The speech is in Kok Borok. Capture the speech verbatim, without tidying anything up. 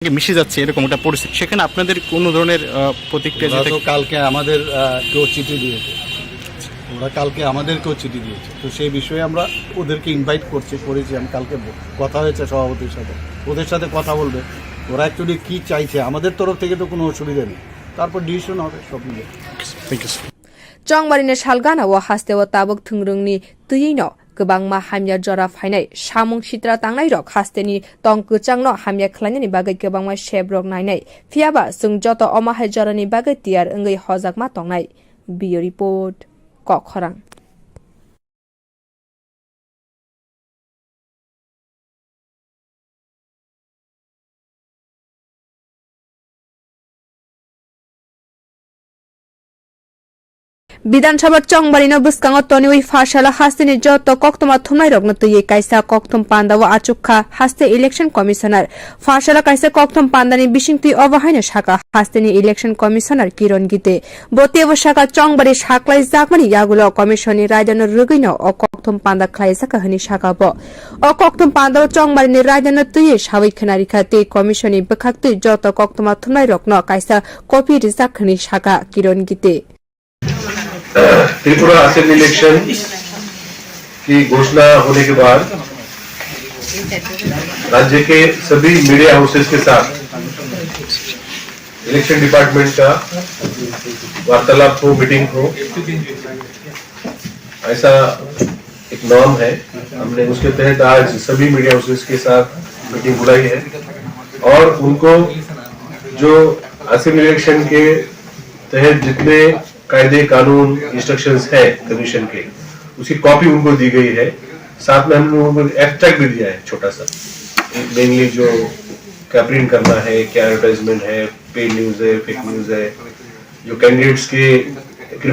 মিশে যাচ্ছে এরকম একটা পরিস্থিতি, সেখানে আপনাদের কোনো ধরনের আহ, প্রতিক্রিয়া ওরা যেটা তো কালকে আমাদের আহ, কেউ চিঠি দিয়েছে। ওরা কালকে আমাদেরকেও চিঠি দিয়েছে। তো সেই বিষয়ে আমরা ওদেরকে ইনভাইট করছি, করেছি। আমি কালকে ব- কথা হয়েছে সভাপতির সাথে, ওদের সাথে কথা বলবে। ওরা অ্যাকচুয়ালি কি চাইছে, আমাদের তরফ থেকে তো কোনো অসুবিধা নেই। তারপর ডিসিশন হবে সব মিলে। Thank you, sir. Chongbarini salgana o haste o tabuk thwngrwngni twiwi no kwbangma hamya jora phainai. Samung sitra tangnai rok haste ni tong kwchang no hamya khlainani bagwi kwbangma sep rok nainai. Phiyaba chwng joto omo hai jora ni bagwi tiyar wngwi hojakma tongnai. Bureau Report, Kokkhorang. Bidhan Sabha Chongbarino bwskango toniwi Pharsala hasteni joto koktwma thumnairokno twiwi kaisa kokthum pandao achukha haste Election Commissioner. Pharsala kaisa kokthum pandani bisingtwi obo haino sakha hasteni Election Commissioner Kiron Gite. Bo teibo sakha, Chongbari saklai jakmani yagulo Commission ni raidano rwgwino o kokthum panda khlaijakha hwnwi sakha bo. O kokthum pandao Chongbarini raidano twiwi sawi khwnarikha tei Commission ni bwkhaktwi joto koktwma thumnairokno kaisa copy rijak hwnwi sakha Kiron Gite. Tripura assembly election की घोषणा होने के बाद राज्य के सभी media houses के साथ इलेक्शन डिपार्टमेंट का वार्तालाप हो, मीटिंग हो, ऐसा एक नॉर्म है। हमने उसके तहत आज सभी मीडिया हाउसेस के साथ मीटिंग बुलाई है और उनको जो असेंबली इलेक्शन के तहत जितने कायदे कानून, इंस्ट्रक्शंस है कमीशन के, उसकी कॉपी उनको दी गई है। साथ में हम लोगों को एब्स्ट्रैक्ट भी दिया है छोटा सा, मेनली जो कैपरिन करना है, क्या एडवर्टाइजमेंट है, पेड न्यूज है, फेक न्यूज है, जो कैंडिडेट्स के